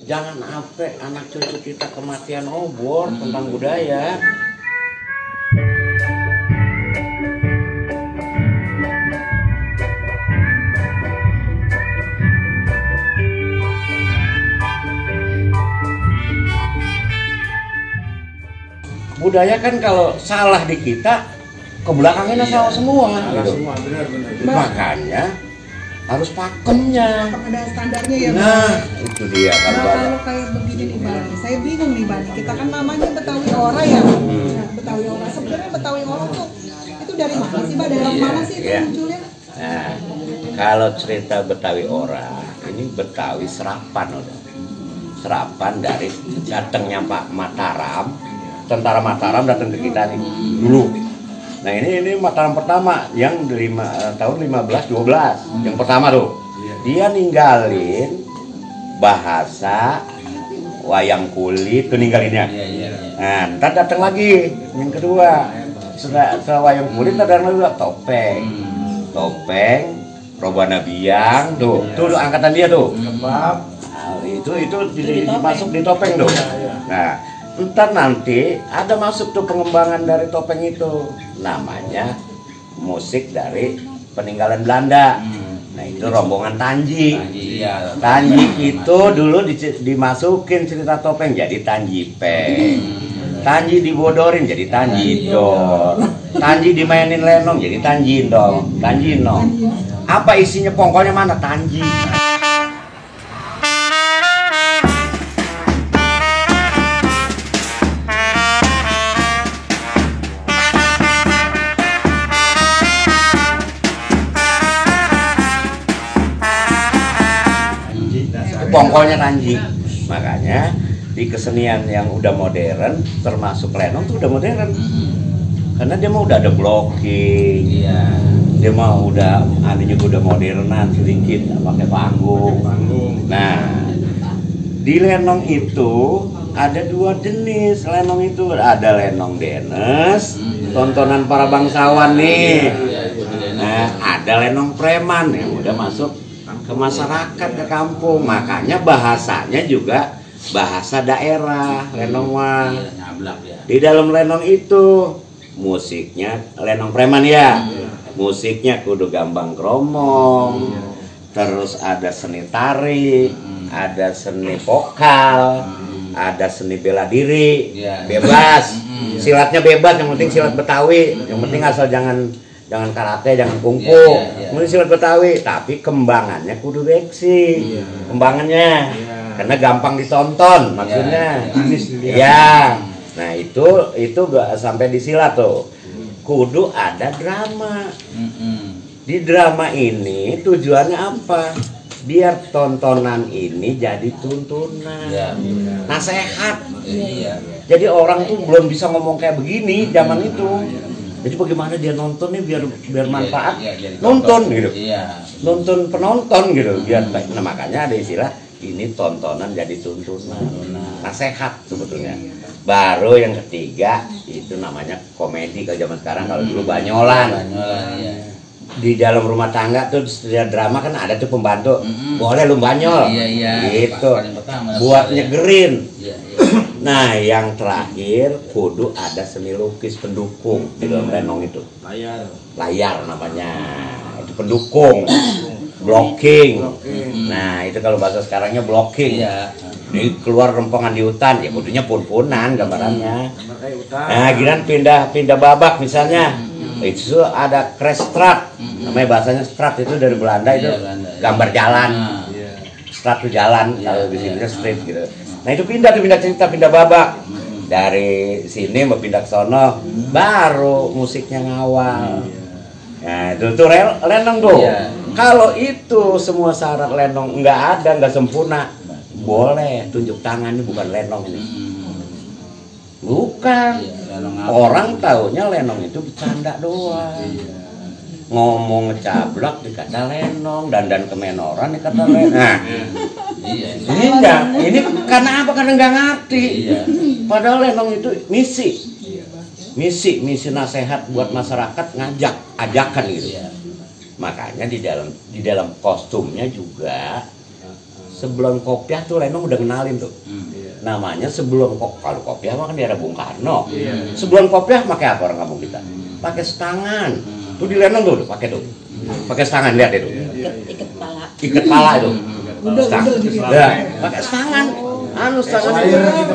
Jangan sampai anak cucu kita kematian obor tentang budaya. Budaya kan kalau salah di kita, kebelakangnya salah semua. Gitu. Makanya harus pakemnya. Ada standarnya ya, nah, itu dia kan. Nah, kalau kayak begini di Bali, saya bingung nih Bali. Kita kan namanya Betawi Ora ya. Nah, Betawi Ora. Sebenarnya Betawi Ora tuh itu dari mana sih, Mbak? Dari mana sih itu munculnya? Nah, kalau cerita Betawi Ora, ini Betawi Serapan udah. Serapan dari datangnya Pak Mataram. Tentara Mataram datang ke kita nih dulu. Nah ini Mataram pertama yang tahun 1512. Yang pertama tuh dia ninggalin bahasa wayang kulit tuh ninggalinnya. Nah ntar datang lagi yang kedua setelah wayang kulit datang lagi topeng robana biang tuh angkatan dia tuh. Nah, itu masuk di topeng tuh. Nah ntar nanti ada masuk tuh pengembangan dari topeng itu, namanya musik dari peninggalan Belanda. Nah itu rombongan Tanji. Tanji itu dulu dimasukin cerita topeng jadi Tanji Peng. Tanji dibodorin jadi Tanji Dor. Tanji dimainin lenong jadi Tanji Dong. Tanji Nong. Apa isinya pongkolnya mana Tanji? Pongkolnya Tanji. Makanya di kesenian yang udah modern termasuk lenong tuh udah modern. Karena dia mah udah ada blocking. Dia mah udah juga udah modernan sedikit pakai panggung. Nah, di lenong itu ada dua jenis lenong itu. Ada lenong Denes, tontonan para bangsawan nih. Nah, ada lenong preman yang udah masuk ke masyarakat, ke kampung. Makanya bahasanya juga bahasa daerah lenong. Di dalam lenong itu musiknya lenong preman ya. Musiknya kudu gambang kromong. Terus ada seni tari, ada seni vokal, ada seni bela diri, bebas. Silatnya bebas, yang penting silat Betawi. Yang penting asal jangan karate, jangan kungfu. Mungkin silat Betawi, tapi kembangannya kudu beksi. Kembangannya. Karena gampang ditonton maksudnya. Ya. Nah, itu sampai di silat tuh. Kudu ada drama. Di drama ini tujuannya apa? Biar tontonan ini jadi tuntunan. Nasehat. Jadi orang tuh belum bisa ngomong kayak begini zaman itu. Jadi bagaimana dia nonton nih biar manfaat, nonton gitu, nonton penonton gitu, biar baik. Nah makanya ada istilah ini tontonan jadi tuntunan, nasehat sebetulnya. Baru yang ketiga itu namanya komedi kalau zaman sekarang. Kalau dulu banyolan. Di dalam rumah tangga tuh setiap drama kan ada tuh pembantu, boleh lu banyol, gitu, buat nyegerin. Nah yang terakhir kudu ada seni lukis pendukung di dalam lenong itu. Layar namanya, itu pendukung, blocking. Nah itu kalau bahasa sekarangnya blocking. Ini keluar rempongan di hutan, ya kudunya pun-punan gambarannya. Nah giliran pindah babak misalnya, itu ada crash strat, namanya bahasanya strat itu dari Belanda itu gambar jalan. Strat itu jalan, kalau di sini street gitu. Nah itu pindah cerita, pindah babak. Dari sini mau pindah ke sono, baru musiknya ngawal. Nah itu tuh lenong tuh. Kalau itu semua syarat lenong nggak ada, nggak sempurna, boleh tunjuk tangan, ini bukan lenong ini. Bukan. Orang taunya lenong itu bercanda doang. Ngomong ngecablak dikata lenong, dandan kemenoran dikata lenong. Nah, ini karena apa? Karena nggak ngerti. Padahal lenong itu misi nasehat buat masyarakat, ajakan gitu. Makanya di dalam kostumnya juga sebelum kopiah tuh Lenong udah kenalin tuh. Namanya sebelum kalau kopiah mah kan di era Bung Karno. Sebelum kopiah pakai apa orang kampung kita? Pakai setangan. Tuh di Lenong tuh pakai tuh. Pakai setangan, lihat itu. Ikat kepala. Ikat pala itu. Ya, pakai setangan. Setangan.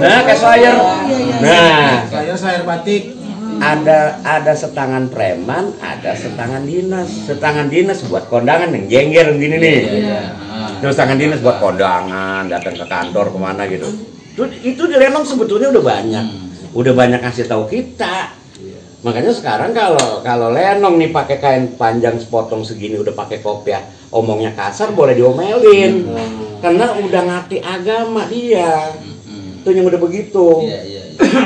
Nah, kayak slayer. Nah, slayer batik. Ada setangan preman, ada setangan dinas. Setangan dinas buat kondangan yang jengger gini nih. Terus setangan dinas buat kondangan, datang ke kantor kemana gitu. Itu di Lenong sebetulnya udah banyak ngasih tahu kita. Makanya sekarang kalau Lenong nih pakai kain panjang sepotong segini udah pakai kopiah, omongnya kasar boleh diomelin. Karena udah ngerti agama dia. Tuh yang udah begitu.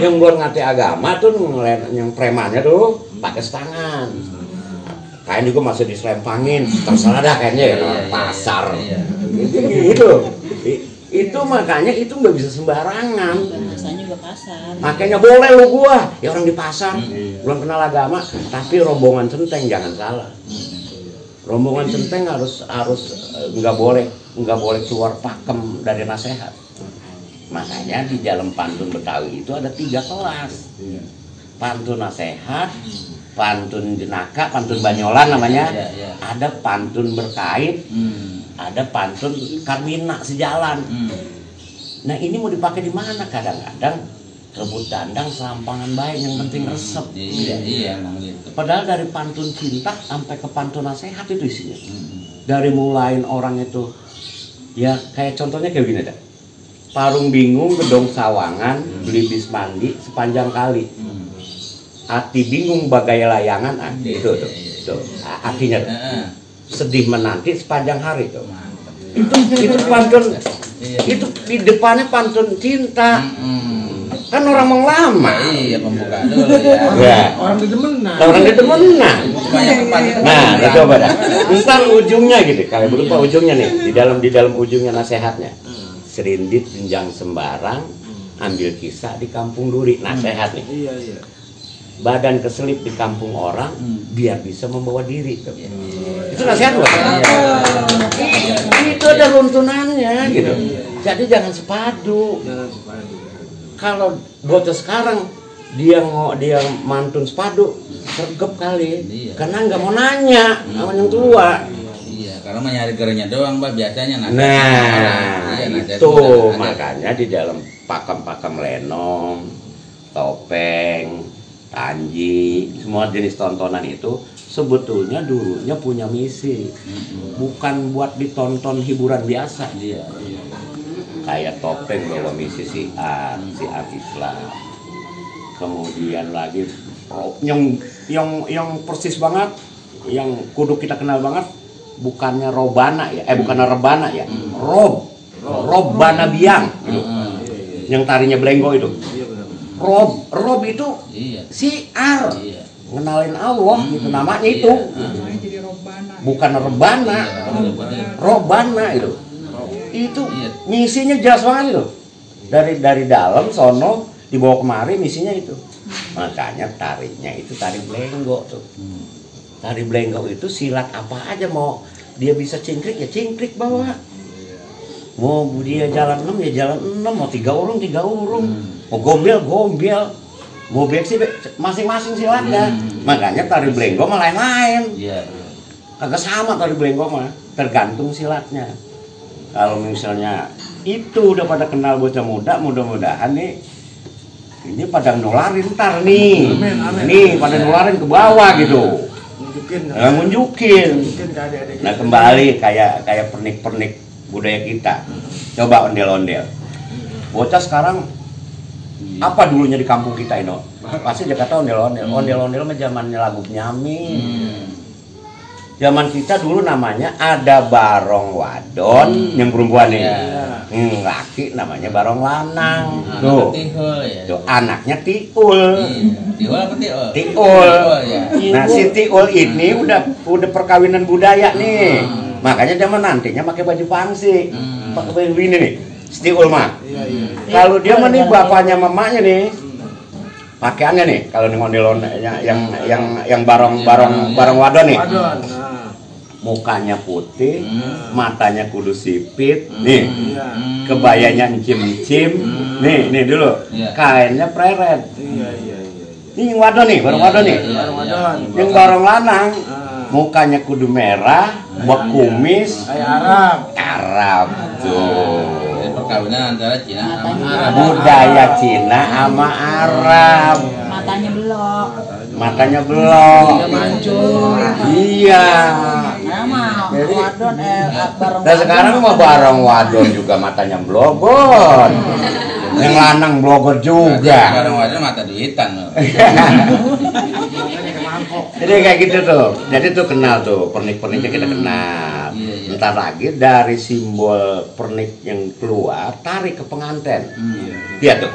Yang buat ngerti agama tuh yang premannya tuh pakai setangan. Kain juga masih diselempangin, terserah dah kayaknya ya pasar. Gitu. Itu makanya itu nggak bisa sembarangan. Bahasanya juga kasar. Makanya boleh lu gua, ya orang di pasar belum kenal agama, tapi rombongan centeng jangan salah. Rombongan centeng harus nggak boleh keluar pakem dari nasihat. Makanya di dalam pantun Betawi itu ada 3 kelas. Pantun nasihat, pantun jenaka, pantun banyolan namanya. Ada pantun berkait, ada pantun karmina sejalan. Nah ini mau dipakai di mana? Kadang-kadang rebut dandang selampangan baik, yang penting resep. Emang gitu. Padahal dari pantun cinta sampai ke pantun nasihat itu isinya. Dari mulain orang itu, ya kayak contohnya kayak gini dah. Parung bingung gedong sawangan, beli bis mandi sepanjang kali. Hati bingung bagai layangan, itu tuh. Artinya tuh. Sedih menanti sepanjang hari tuh. Itu pantun. Itu di depannya pantun cinta. Kan orang mau lama. Iya, pembukaan dulu ya. Orang dedemenan. Orang dedemenan. Nah, coba dah. Ntar ujungnya gitu. Kalau berupa ujungnya nih, di dalam ujungnya nasihatnya. Serindit jenjang sembarang, ambil kisah di kampung duri. Nasihat nih. Iya. Badan keselip di kampung orang, biar bisa membawa diri. Itu nasihat loh. Itu ada runtunannya gitu. Jadi jangan sepadu. Kalau bocah sekarang dia mantun sepadu, sergep kali. Karena nggak mau nanya sama yang tua. Karena mencari gerenya doang, Mbak, biasanya. Itu makanya di dalam pakem-pakem Lenong, topeng, Tanji, semua jenis tontonan itu sebetulnya dulunya punya misi, bukan buat ditonton hiburan biasa dia. Kayak topeng bawa misi siar Islam. Kemudian lagi yang persis banget, yang kudu kita kenal banget, bukannya robana ya, bukannya rebana ya, robana biang gitu. Yang tarinya belenggo itu. Rob itu siar, ngenalin Allah gitu namanya itu. Bukan rebana, robana itu. Itu misinya jelas banget itu. Dari dalam sono dibawa kemari misinya itu. Makanya tarinya itu tari belenggo tuh. Tari belenggo itu silat apa aja, mau dia bisa cingkrik ya cingkrik bawa. Mau dia jalan 6 ya jalan 6, mau 3 urung. Mau gombel, mau beksi masing-masing silatnya. Makanya tari belenggo mah lain-lain. Kagak sama tari belenggo mah, tergantung silatnya. Kalau misalnya itu udah pada kenal bocah muda, mudah-mudahan nih ini pada nularin ntar nih. Nih pada nularin ke bawah gitu. Nunjukin. Nah kembali kayak pernik-pernik budaya kita. Coba ondel-ondel. Bocah sekarang apa dulunya di kampung kita ini? Pasti Jakarta ondel-ondel. Ondel-ondel mah zamannya lagu Nyami. Zaman kita dulu namanya ada barong wadon yang perempuan nih. Laki namanya barong lanang. Tuh anaknya tiul. Tiul apa tiul? Tiul. Nah si tiul ini udah perkawinan budaya nih. Makanya zaman nantinya pakai baju pangsi, pakai baju ini nih. Si tiul mah. Kalau dia mah nih bapaknya mamanya nih. Pakaiannya nih kalau nih ondel-ondel yang barong wadon nih. mukanya putih, matanya kudu sipit, nih, kebayanya encim-encim, nih dulu, kainnya preret. Ini yang wadon nih, bareng wadon nih. Yang bareng lanang, mukanya kudu merah, buat kumis, Arab tuh. Perkawinan antara Cina sama Arab. Budaya Cina sama Arab. Matanya belok. Matanya belok. Iya. Nama wadon bareng. Dan sekarang mah bareng wadon juga matanya blogon. Yang lanang blogon juga. Bareng wadon mata duitan loh. Jadi kayak gitu tuh. Jadi tuh kenal tuh pernik-perniknya kita kenal. Ntar lagi dari simbol pernik yang keluar tarik ke pengantin. Lihat tuh.